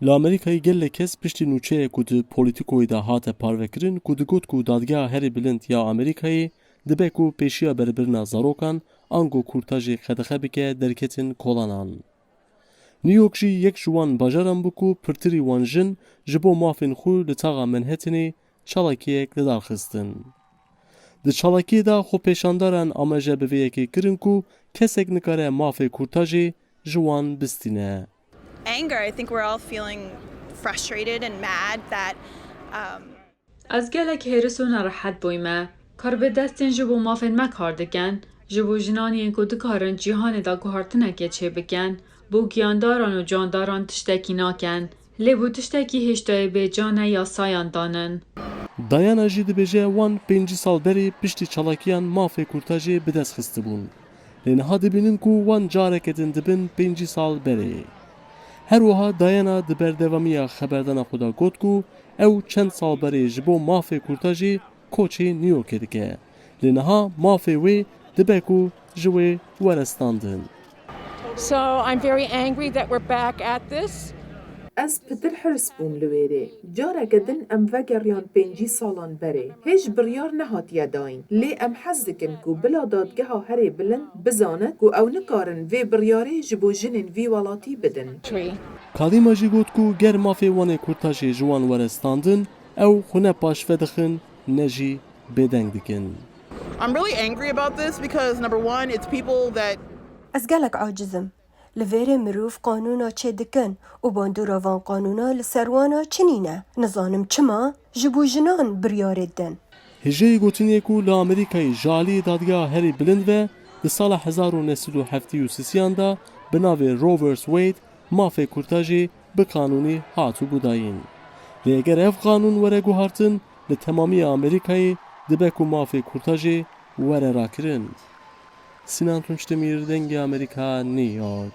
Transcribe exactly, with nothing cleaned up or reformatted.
Li Amerîkayê gelek kes piştî nûçeyê ku di polîtîkoyê de hate parvekirin ku digot ku Dadgeha Herî Bilind ya Amerîkayê dibe ku pêşiya berbirina zarokan ango kûrtajê qedexe bike derketin kolanan. New York jî yek ji wan bajaran bû ku pirtirî wan jin ji bo mafên xwe li taxa Manhattanê çalakiyek li dar xistin. Di çalakiyê de xwepêşandaran amaje bi vê yekê kirin ku kesek nikare mafê kûrtajê ji wan bistîne. Anger. I think we're all feeling frustrated and mad that um, Ez gelek hêris û nerehet bûyme. Karbidestên ji bo mafên me kar dikin, ji bo jinan yên ku dikarin cîhanê de guhartinekê çêbikin, bo giyandaran û candaran tiştekî nakin. Lê bo tiştekî hêştayê bê can e yasayan danin. Diana jî dibêje wan pêncî sal berê piştî çalakiyan mafê kûrtajê bi dest xistibûn. Lê niha dibînin ku wan careke din dibin pêncî sal berê. Her wiha Diana di berdewamiya xeberdana xwe de got ku ew çend sal berê ji bo mafê kûrtajê koçê New Yorkê dike. Lê niha mafê wê dibe ku ji wê were standin. So I'm very angry that we're back at this. Ez pitir hirs bûm li wêrê. Careke din em vegeriyan pêncî salan berê. Hêj biryar nehatiye dayîn. Lê em hez dikin ku bila Dadgeha Herê Bilind bizane ku ew nikarin vê biryarê ji bo jinên vî welatî bidin. Kalîma jî got ku ger mafê wanê kûrtajê ji wan were standin, ew xwe ne paşve dixin ne jî bêdeng dikin. I'm really angry about this because number one, it's people that Ez gelek aciz im. Li vêrê mirov qanûna çêdikin û bandora van qanûna li ser wan a çi nîne. Nizanim çima ji bo jinan biryarê didin. Hêjayî gotinê ku li Amerîkayê ji aliyê Dadgeha Herî Bilind ve di sala hezar û neh sed û heftê û sisiyan de bi navê Roe versus Wade mafê kûrtajê bi qanûnî hatibû dayîn. Lê eger ev qanûn were guhartin, li temamiya Amerîkayê dibe ku mafê kûrtajê were rakirin. Sinan Tunç Demîr, Dengê Amerîka, New York.